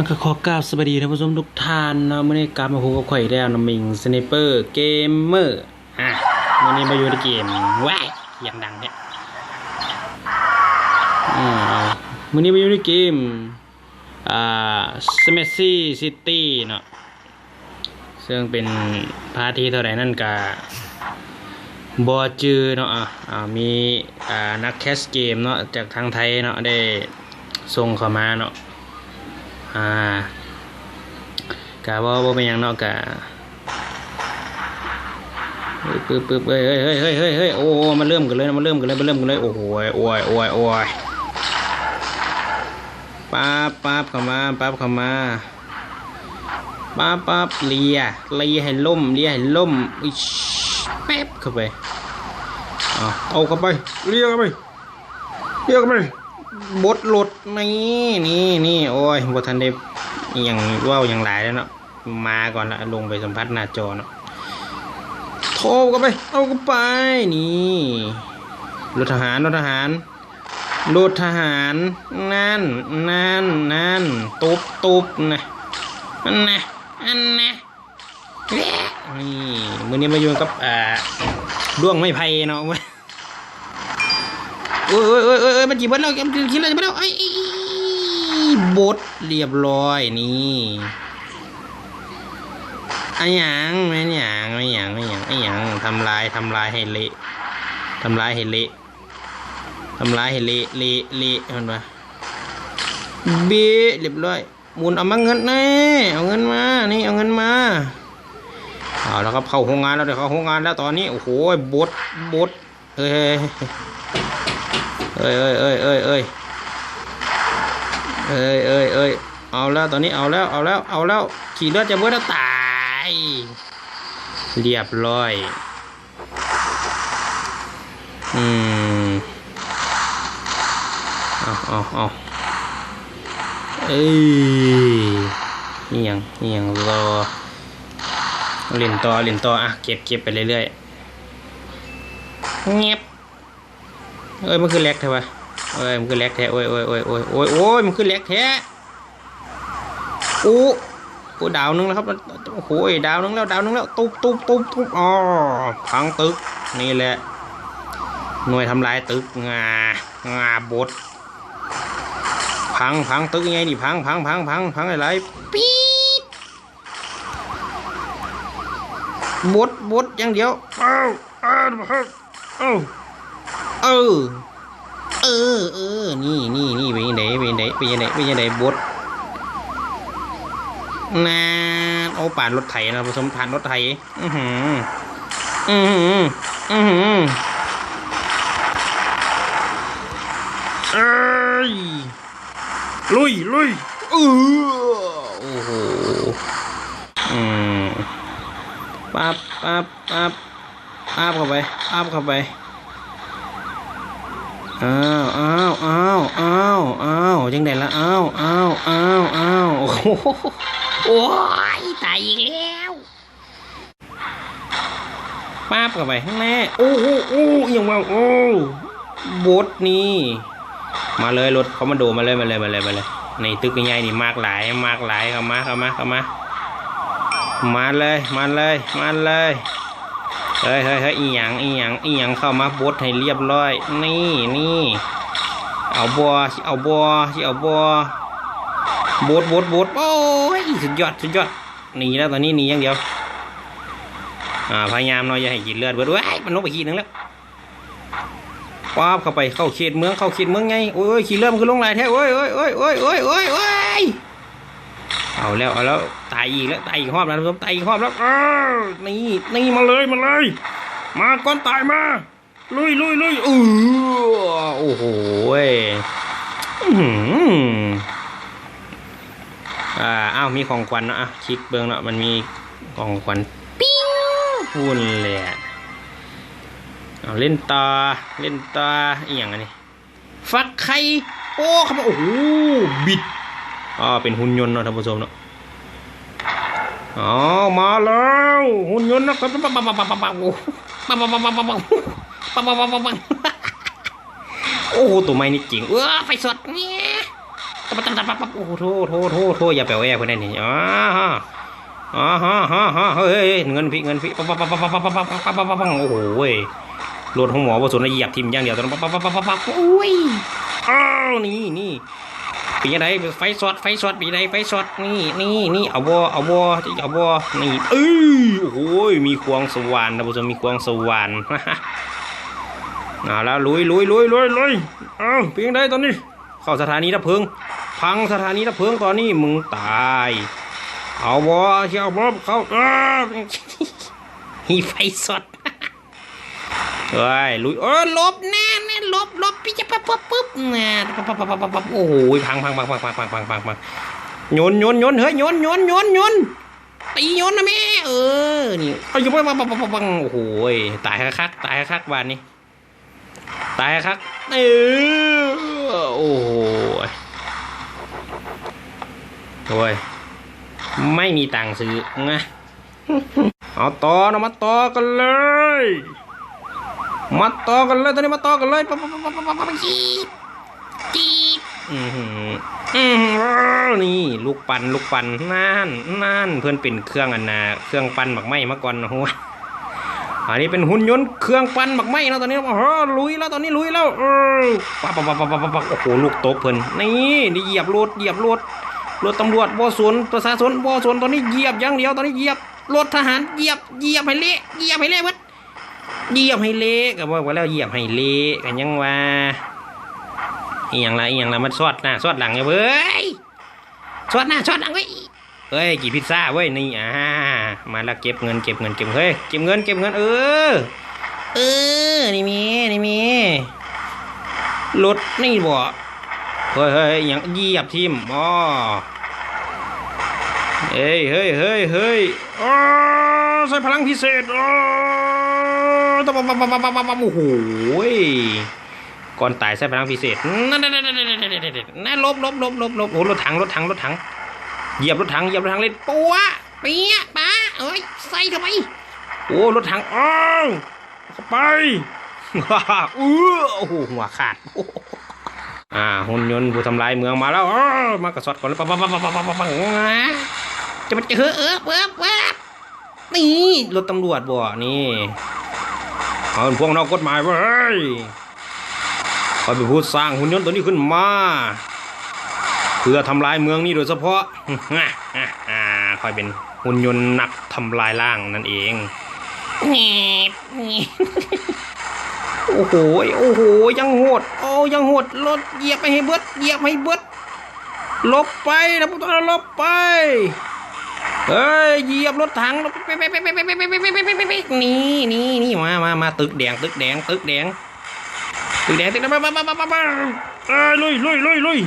ກໍຂໍກາບສະບາຍດີທ່ານຜູ້ຊົມທຸກທ່ານເນາະ, ມື້ນີ້ກັບມາພົບກັບຂ້ອຍອີກແລ້ວເນາະ ມິງສະໄນເປີເກມເມີ. ອ່າ ມື້ນີ້ມາຢູ່ໃນເກມ ວ້າຍ ສຽງດັງແທ້. ອືມ ມື້ນີ້ມາຢູ່ໃນເກມ ອ່າ ສະແມັດຊີຊິຕີເນາະ, ເຊິ່ງເປັນພາກທີເທົ່າໃດນັ້ນກະບໍ່ຈື່ເນາະ. ອ່າ ມີ ອ່າ ນັກແຄສເກມເນາະ ຈາກທາງໄທເນາະ ໄດ້ສົ່ງເຂົ້າມາເນາະ. ອ່າ ກະບໍ່ ບໍ່ເປັນຫຍັງເນາະ ກະ ປຶບ ປຶບ ເອີຍ ເອີຍ ໂອ້ ມາເລີ່ມກັນເລີຍ ມາເລີ່ມກັນເລີຍ ມາເລີ່ມກັນເລີຍ. ໂອ້ໂຫ ໂອ້ຍ ໂອ້ຍ ໂອ້ຍ ປັບ ປັບເຂົ້າມາ ປັບເຂົ້າມາ ປັບ ປັບ ເລຍ ເລຍໃຫ້ລົ້ມ ເລຍໃຫ້ລົ້ມ ອິດ ແປັບເຂົ້າໄປ ເອົາ ເອົາເຂົ້າໄປ ເລຍເຂົ້າໄປ ເລຍເຂົ້າໄປ ບົດໂລດ ນີ້ ນີ້ ນີ້ ໂອ້ຍ ບໍ່ທັນໄດ້ອີ່ຫຍັງ ເວົ້າຫຍັງຫຼາຍແລ້ວເນາະ. ມາກ່ອນລະ ລົງໄປສຳຜັດໜ້າຈໍເນາະ. ໂທບເຂົ້າໄປ ເອົາເຂົ້າໄປ ນີ້ ລົດທະຫານ ລົດທະຫານ ລົດທະຫານ ນັ້ນ ນັ້ນ ນັ້ນ ຕົບ ຕົບ ນະ ອັນນະ ອັນນະ ນີ້. ມື້ນີ້ມາຢູ່ກັບ ອ່າ ດ້ວງໄມ້ໄຜ່ເນາະ. ໂອ້ຍ ໂອ້ຍ ໂອ້ຍ ໂອ້ຍ ມັນຊິເບິດແລ້ວ ມັນຊິເບິດແລ້ວ ເອີຍ ບົດລຽບຮ້ອຍ ນີ້ ອາຫຍັງ ແມ່ນຫຍັງ ແມ່ນຫຍັງ ແມ່ນຫຍັງ ແມ່ນຫຍັງ ທຳລາຍ ທຳລາຍໃຫ້ເລະ ທຳລາຍໃຫ້ເລະ ທຳລາຍໃຫ້ເລະ ເລະ ເລະ ເຫັນບໍ່ ເບະ ລຽບຮ້ອຍ. ໝູນເອົາມາເງິນແນ່ ເອົາເງິນມາ ນີ້ ເອົາເງິນມາ. ເອົາລະຄັບ ເຂົ້າໂຮງງານແລ້ວ ໄດ້ເຂົ້າໂຮງງານແລ້ວຕອນນີ້. ໂອ້ໂຫ ບົດ ບົດ ເອີຍ ເອີຍ ເອີຍ ເອີຍ ເອີຍ ເອີຍ ເອີຍ ເອີຍ ເອີຍ ເອີຍ ເອີຍ ເອີຍ ເອົາແລ້ວຕອນນີ້ ເອົາແລ້ວ ເອົາແລ້ວ ເອົາແລ້ວ ຂີ້ເລືອດຈະເບິດແລ້ວ ຕາຍ ລຽບຮ້ອຍ. ອືມ ເອົາ ເອົາ ເອົາ ເອີຍ ອີ່ຫຍັງ ອີ່ຫຍັງ ລໍ ຫຼິ້ນຕໍ່ ຫຼິ້ນຕໍ່ ອ່ະ ເກັບ ເກັບໄປເລື້ອຍໆ ແງບ ເອີຍ ມັນຄືແລັກແທ້ວະ ເອີຍ ມັນຄືແລັກແທ້ ໂອ້ຍ ໂອ້ຍ ໂອ້ຍ ໂອ້ຍ ໂອ້ຍ ມັນຄືແລັກແທ້. ໂອ້ ໂອ້ ດາວໜຶ່ງແລ້ວຄັບ ໂອ້ໂຫ ດາວໜຶ່ງແລ້ວ ດາວໜຶ່ງແລ້ວ ຕຸບ ຕຸບ ຕຸບ ຕຸບ ອໍ ພັງຕຶກ ນີ້ແຫຼະ ໜ່ວຍທຳລາຍຕຶກ ງາ ງາ ບົດ ພັງ ພັງ ຕຶກໃຫຍ່ນີ້ ພັງ ພັງ ພັງ ພັງ ພັງຫຼາຍໆ ປີດ ບົດ ບົດຢ່າງດຽວ ເອົາ ເອົາ ເອົາ ເອີ ເອີ ເອີ ນີ້ ນີ້ ນີ້ ເປັນຈັ່ງໃດ ເປັນຈັ່ງໃດ ເປັນຈັ່ງໃດ ເປັນຈັ່ງໃດ ບົດ ນານ ໂອ້ ປານລົດໄຖນະ ປະສົມພັນລົດໄຖ ອື້ຫື ອື້ຫື ອື້ຫື ເອີຍ ລຸຍ ລຸຍ ເອີ ໂອ້ໂຫ ອືມ ປັບ ປັບ ປັບ ອັບເຂົ້າໄປ ອັບເຂົ້າໄປ ອ້າວ ອ້າວ ອ້າວ ອ້າວ ອ້າວ ຈັ່ງໃດລະ ອ້າວ ອ້າວ ອ້າວ ອ້າວ ໂອ້ໂຫ ໂອ້ຍ ຕາຍອີກແລ້ວ ປັບເຂົ້າໄປ ແນ່ ໂອ້ໂຫ ໂອ້ ອີ່ຫຍັງວະ ໂອ້ ບົດນີ້ ມາເລີຍ ລົດຄອມມານໂດ ມາເລີຍ ມາເລີຍ ມາເລີຍ ມາເລີຍ ໃນຕຶກໃຫຍ່ໆນີ້ ມາກຫຼາຍ ມາກຫຼາຍ ເຂົ້າມາ ເຂົ້າມາ ເຂົ້າມາ ມາເລີຍ ມາເລີຍ ມາເລີຍ ເຮີ້ຍ ເຮີ້ຍ ເຮີ້ຍ ອີ່ຫຍັງ ອີ່ຫຍັງ ອີ່ຫຍັງ ເຂົ້າມາບົດໃຫ້ລຽບຮ້ອຍ ນີ້ ນີ້ ເອົາບໍ່ ຊິເອົາບໍ່ ຊິເອົາບໍ່ ບົດ ບົດ ບົດ ໂອ້ຍ ສຸດຍອດ ສຸດຍອດ ໜີແລ້ວ ຕອນນີ້ໜີຢ່າງດຽວ ອ່າ ພະຍາຍາມເນາະ ຢ່າໃຫ້ກິນເລືອດເບິດ ເອີຍ ມັນລົງໄປຂີ້ໜຶ່ງແລ້ວ ປາບເຂົ້າໄປ ເຂົ້າເຂດເມືອງ ເຂົ້າເຂດເມືອງໃຫຍ່ ໂອ້ຍ ໂອ້ຍ ຂີ້ເລືອດມັນຄືລົງຫຼາຍແທ້ ໂອ້ຍ ໂອ້ຍ ເອົາແລ້ວ ເອົາແລ້ວ ຕາຍອີກແລ້ວ ຕາຍອີກຮອບແລ້ວ ທ່ານຜູ້ຊົມ ຕາຍອີກຮອບແລ້ວ ເອີ ນີ້ ນີ້ ມາເລີຍ ມາເລີຍ ມາກ່ອນຕາຍ ມາ ລຸຍ ລຸຍ ລຸຍ ເອີ ໂອ້ໂຫ ອື ອ່າ ອ້າວ ມີຂອງຂວັນເນາະ ອ່ະ ຄລິກເບິ່ງເນາະ ມັນມີຂອງຂວັນ ປິ້ງ ພຸ້ນແຫຼະ ເອົາ ຫຼິ້ນຕໍ່ ຫຼິ້ນຕໍ່ ອີ່ຫຍັງອັນນີ້ ຟັກໄຂ່ ໂອ້ ເຂົ້າມາ ໂອ້ໂຫ ບິດ ອ່າ ເປັນຫຸ່ນຍົນເນາະ ທ່ານຜູ້ຊົມເນາະ ອ້າວ ມາແລ້ວ ຫຸ່ນຍົນນະ ປັງ ໂອ້ໂຫ ໂຕໃໝ່ນີ້ເກັ່ງ ເອີ ໄຟຊັອດ ແຫມ ປັບ ໂອ້ໂຫ ໂທ ໂທ ໂທ ໂທ ຢ່າໄປເອົາແອເພິ່ນໄດ໋ນີ້ ອາຮະ ອາຮະ ຮະ ຮະ ເຮີ້ຍ ເງິນພີ້ ເງິນພີ້ ປັບ ປັບ ປັບ ໂອ້ໂຫ ລົດຂອງໝໍບໍ່ສົນ ລະຢຽບຖິ້ມຢ່າງດຽວ ປັບ ປັບ ປັບ ໂອ້ຍ ອ້າວ ນີ້ ນີ້ ເປັນຈັ່ງໃດ ໄຟຊັອດ ໄຟຊັອດ ເປັນຈັ່ງໃດ ໄຟຊັອດ ນີ້ ນີ້ ນີ້ ເອົາບໍ່ ເອົາບໍ່ ເອົາບໍ່ ນີ້ ເອີຍ ໂອ້ໂຫ ມີຄວາງສະຫວ່ານ ທ່ານຜູ້ຊົມ ມີຄວາງສະຫວ່ານ ເອົາລະ ລຸຍ ລຸຍ ລຸຍ ລຸຍ ລຸຍ ເອົ້າ ເປັນຈັ່ງໃດຕອນນີ້ ເຂົ້າສະຖານີດັບເພີງ ພັງສະຖານີດັບເພີງຕອນນີ້ ມຶງຕາຍ ເອົາບໍ່ ຊິເອົາບໍ່ ເຂົ້າ ເອີ ມີໄຟຊັອດ ເອີຍ ລຸຍ ເອີ ຫຼົບແນ່ ຫຼົບ ຫຼົບ ປິດ ປັບ ປັບ ປຶບ ໂອ້ໂຫ ພັງ ພັງ ພັງ ໂຍນ ໂຍນ ໂຍນ ເຮີ້ຍ ໂຍນ ໂຍນ ໂຍນ ໂຍນ ຕີໂຍນນະແມ່ ເອີ ນີ້ ເອົາຢູ່ ປັບ ປັບ ໂອ້ໂຫ ຕາຍຄັກໆ ຕາຍຄັກໆ ບາດນີ້ ຕາຍຄັກ ເອີ ໂອ້ໂຫ ໂອ້ຍ ໄມ່ມີຕັງຊື້ນະ ເອົາຕໍ່ເນາະ ມາຕໍ່ກັນເລີຍ ມາຕໍ່ກັນເລີຍ ຕອນນີ້ມາຕໍ່ກັນເລີຍ ປັບ ປັບ ຈີບ ຈີບ ອືຫື ອືຫື ນີ້ ລູກປັ່ນ ລູກປັ່ນ ນັ້ນ ນັ້ນ ເພິ່ນເປັນເຄື່ອງ ອັນນ່າ ເຄື່ອງປັ່ນໝາກໄມ້ມາກ່ອນ ໂອ້ໂຫ ອັນນີ້ເປັນຫຸ່ນຍົນເຄື່ອງປັ່ນໝາກໄມ້ເນາະ ຕອນນີ້ ໂອ້ໂຫ ລຸຍແລ້ວ ຕອນນີ້ລຸຍແລ້ວ ເອີ ປັບ ປັບ ໂອ້ໂຫ ລູກຕົບເພິ່ນ ນີ້ ນີ້ ຢຽບລົດ ຢຽບລົດ ລົດຕຳຫຼວດບໍ່ສົນ ປະຊາຊົນບໍ່ສົນ ຕອນນີ້ຢຽບຢ່າງດຽວ ຕອນນີ້ຢຽບ ລົດທະຫານຢຽບ ຢຽບໃຫ້ເລະ ຢຽບໃຫ້ເລະເບິດ ຢຽບໃຫ້ເລະ ກໍບອກວ່າແລ້ວຢຽບໃຫ້ເລະ ກໍຍັງວ່າ ອີ່ຫຍັງລະ ອີ່ຫຍັງລະ ມັນສອດໜ້າສອດຫຼັງເວີຍ ສອດໜ້າສອດຫຼັງເວີຍ ເອີຍ ກິນພິດຊາເວີຍ ນີ້ ອາ ມາລະ ເກັບເງິນ ເກັບເງິນ ເກັບ ເຮີ້ຍ ເກັບເງິນ ເກັບເງິນ ເອີ ເອີ ນີ້ມີ ນີ້ມີ ລົດນີ້ບໍ ເຮີ້ຍ ເຮີ້ຍ ອີ່ຫຍັງ ຢຽບຖິ້ມ ອໍ ເອີຍ ເຮີ້ຍ ເຮີ້ຍ ເຮີ້ຍ ອໍ ໃຊ້ພະລັງພິເສດ ອໍ ໂອ້ໂຫ ກ່ອນຕາຍໃຊ້ພະລັງພິເສດ ນັ້ນ ນັ້ນ ຫຼົບ ຫຼົບ ຫຼົບ ຫຼົບ ຫຼົບ ໂອ້ ລົດຖັງ ລົດຖັງ ລົດຖັງ ຢຽບລົດຖັງ ຢຽບລົດຖັງເລີຍ ປົວະ ເປຍະ ປະ ເອີຍ ໃສ່ເຂົ້າໄປ ໂອ້ ລົດຖັງ ອ້າວ ເຂົ້າໄປ ເອີ ໂອ້ໂຫ ຫົວຂາດ ອາ ຫຸ່ນຍົນຜູ້ທຳລາຍເມືອງມາແລ້ວ ເອີ ມາກະຊັອດກ່ອນເລີຍ ປັບ ປັບ ປັບ ຈະມາເຈີ ເອີບ ເອີບ ເອີບ ນີ້ ລົດຕຳຫຼວດບໍ ນີ້ ເຮົາເປັນພວກນອກກົດໝາຍເວີຍ ຂ້ອຍເປັນຜູ້ສ້າງຫຸ່ນຍົນໂຕນີ້ຂຶ້ນມາ ເພື່ອທຳລາຍເມືອງນີ້ໂດຍສະເພາະ ຂ້ອຍເປັນຫຸ່ນຍົນນັກທຳລາຍລ້າງນັ້ນເອງ ໂອ້ໂຫ ໂອ້ໂຫ ຢ່າງໂຫດ ໂອ້ ຢ່າງໂຫດ ລົດ ຢຽບໄປໃຫ້ເບິດ ຢຽບໃຫ້ເບິດ ຫຼົບໄປ ລະພວກເຈົ້າຫຼົບໄປ ເອີຍ ຢຽບລົດຖັງ ນີ້ ນີ້ ນີ້ ມາ ມາ ມາ ຕຶກແດງ ຕຶກແດງ ຕຶກແດງ ຕຶກແດງ ຕຶກແດງ ມາ ມາ ເອີຍ ລຸຍ ລຸຍ ລຸຍ ລຸຍ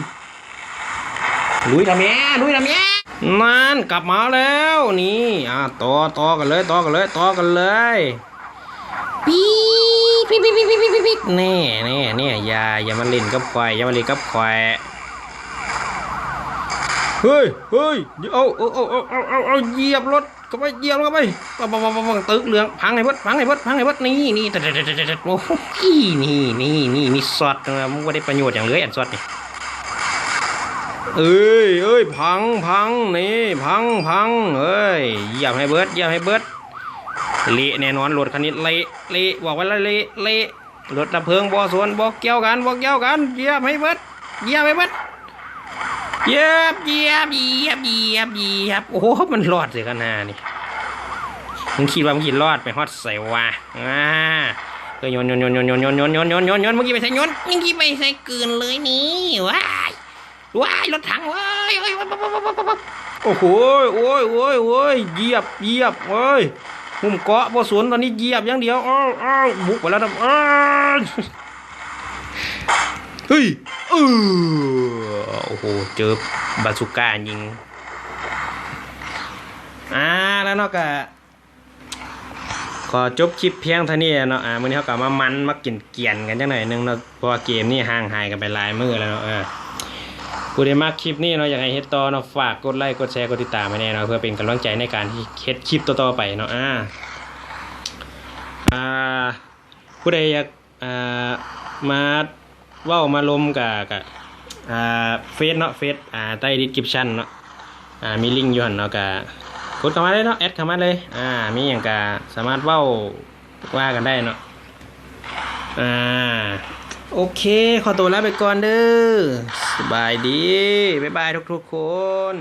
ລຸຍທຳແມ່ ລຸຍທຳແມ່ ນັ້ນ ກັບມາແລ້ວ ນີ້ ອາ ຕໍ່ ຕໍ່ກັນເລີຍ ຕໍ່ກັນເລີຍ ຕໍ່ກັນເລີຍ ປີດ ປີດ ປີດ ແນ່ ແນ່ ແນ່ ຢ່າ ຢ່າມາຫຼິ້ນກັບຂ້ອຍ ຢ່າມາຫຼິ້ນກັບຂ້ອຍ ເຮີ້ຍ ເຮີ້ຍ ເອົາ ເອົາ ຢຽບລົດເຂົ້າໄປ ຢຽບລົດເຂົ້າໄປ ປຶບ ຕຶກເຫຼືອງ ພັງໃຫ້ເບິດ ພັງໃຫ້ເບິດ ພັງໃຫ້ເບິດ ນີ້ ນີ້ ໂອ້ຍ ນີ້ ນີ້ ນີ້ ມີຊັອດ ມັນບໍ່ໄດ້ປະໂຫຍດຫຍັງເລີຍ ອັນຊັອດນີ້ ເອີຍ ເອີຍ ພັງ ພັງ ນີ້ ພັງ ພັງ ເອີຍ ຢຽບໃຫ້ເບິດ ຢຽບໃຫ້ເບິດ ເລະແນ່ນອນ ລົດຄັນນີ້ເລະ ເລະ ບອກໄວ້ແລ້ວ ເລະ ເລະ ລົດດັບເພີງບໍ່ສົນ ບໍ່ກ່ຽວກັນ ບໍ່ກ່ຽວກັນ ຢຽບໃຫ້ເບິດ ຢຽບໃຫ້ເບິດ ຢຽບ ຢຽບ ຢຽບ ຢຽບ ຢຽບ ໂອ້ໂຫ ມັນລອດເສຍຂະໜາດນີ້ ມຶງຄິດວ່າມຶງຊິລອດໄປຮອດໃສວະ ອາ ເອີຍ ໂຍນ ໂຍນ ມຶງຊິໄປໃສ ໂຍນ ມຶງຊິໄປໃສ ກືນເລີຍນີ້ ວ້າຍ ວ້າຍ ລົດຖັງ ໂອ້ຍ ໂອ້ຍ ໂອ້ຍ ໂອ້ຍ ໂອ້ຍ ໂອ້ຍ ໂອ້ຍ ຢຽບ ຢຽບ ໂອ້ຍ ຫຸ້ມເກາະບໍ່ສົນ ຕອນນີ້ຢຽບຢ່າງດຽວ ເອົາ ເອົາ ບຸກໄປແລ້ວນະ ເອີຍ ເຮີ້ຍ ເອີ ໂອ້ໂຫ ເຈີບາຊູກາຍິງ ອາ ແລ້ວເນາະ ກະ ຂໍຈົບຄລິບພຽງເທົ່ານີ້ເນາະ ອາ ມື້ນີ້ເຮົາກໍມາມັນ ມາກິນກຽນກັນຈັກໜ້ອຍໜຶ່ງເນາະ ເພາະວ່າເກມນີ້ຫ່າງຫາຍກັນໄປຫຼາຍມື້ແລ້ວເນາະ ເອີ ຜູ້ໃດມັກຄລິບນີ້ເນາະ ຢາກໃຫ້ເຮັດຕໍ່ເນາະ ຝາກກົດໄລ ກົດແຊ ກົດຕິດຕາມໃຫ້ແດ່ເນາະ ເພື່ອເປັນກຳລັງໃຈໃນການເຮັດຄລິບຕໍ່ໆໄປເນາະ ອາ ອາ ຜູ້ໃດຢາກ ອ່າ ມາເວົ້າມາລົມກະ ກະ ອ່າ ເຟສເນາະ ເຟສ ອ່າ ໃຕ້ດີສະຄຣິບຊັນເນາະ ອ່າ ມີລິ້ງຢູ່ຫັ້ນເນາະ ກະກົດເຂົ້າມາເລີຍເນາະ ແອັດເຂົ້າມາເລີຍ ອ່າ ມີຫຍັງກະສາມາດເວົ້າວ່າກັນໄດ້ເນາະ ອ່າ ໂອເຄ ຂໍຕົວລາໄປກ່ອນເດີ ສະບາຍດີ ບາຍບາຍທຸກໆຄົນ.